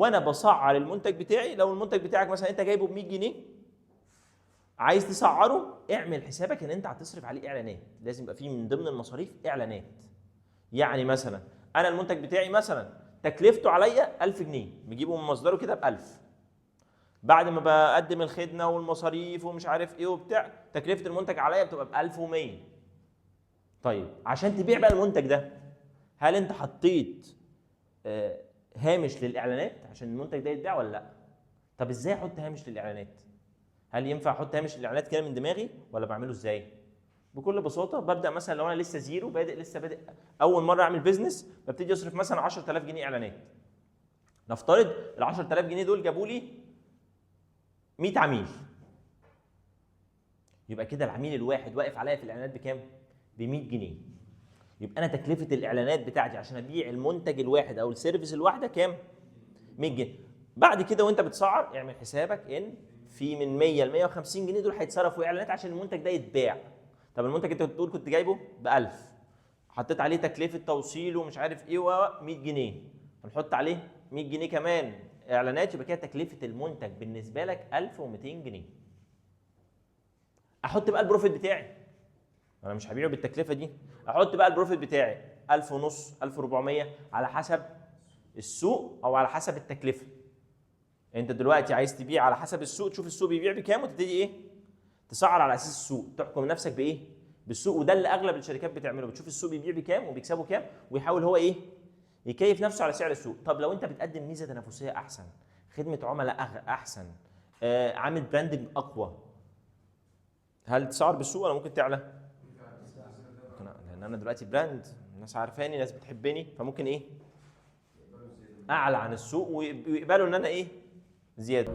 وانا بسعر المنتج بتاعي، لو المنتج بتاعك مثلا انت جايبه ب 100 جنيه عايز تسعره، اعمل حسابك ان انت هتصرف عليه اعلانات، لازم يبقى فيه من ضمن المصاريف اعلانات. يعني مثلا انا المنتج بتاعي مثلا تكلفته عليا 1000 جنيه، بجيبه من مصدره كده ب 1000، بعد ما بقدم الخدمة والمصاريف ومش عارف ايه وبتاع، تكلفة المنتج عليا بتبقى ب 1100. طيب عشان تبيع بقى المنتج ده، هل انت حطيت هامش للاعلانات عشان المنتج ده يتباع ولا لا؟ طب ازاي احط هامش للاعلانات؟ هل ينفع احط هامش للاعلانات كده من دماغي ولا بعمله ازاي؟ بكل بساطة ببدا مثلا لو انا لسه zero بادئ، لسه بادئ اول مرة اعمل business، ببتدي اصرف مثلا 10000 جنيه اعلانات. نفترض ال 10000 جنيه دول جابوا لي 100 عميل، يبقى كده العميل الواحد واقف عليا في الاعلانات بكام؟ ب 100 جنيه. يبقى انا تكلفة الاعلانات بتاعتي عشان ابيع المنتج الواحد او ال service الواحدة كام؟ 100 جنيه. بعد كده وانت بتسعر اعمل حسابك ان في من 100 ل 150 جنيه دول هيتصرفوا اعلانات عشان المنتج ده يتباع. طب المنتج انت بتقول كنت جايبه ب 1000، حطيت عليه تكلفة توصيل ومش عارف ايه و 100 جنيه، هنحط عليه 100 جنيه كمان اعلانات، يبقى كده تكلفة المنتج بالنسبة لك 1200 جنيه. احط بقى ال profit بتاعي، انا مش هبيعه بالتكلفه دي، احط بقى ال profit بتاعي 1000 ونص، 1400، على حسب السوق او على حسب التكلفة. انت دلوقتي عايز تبيع على حسب السوق، تشوف السوق بيبيع بكام وتبتدي ايه؟ تسعر على اساس السوق، تحكم نفسك بايه؟ بالسوق. وده اللي اغلب الشركات بتعمله، بتشوف السوق بيبيع بكام وبيكسبوا كام ويحاول هو ايه؟ يكيف نفسه على سعر السوق. طب لو انت بتقدم ميزة تنافسية احسن، خدمة عملاء احسن، عامل branding اقوى، هل تسعر بالسوق ولا ممكن تعلى؟ ممكن أعلى، لان انا دلوقتي brand، الناس عارفاني، ناس بتحبني، فممكن ايه؟ اعلى عن السوق ويقبلوا ان انا ايه؟ زيادة.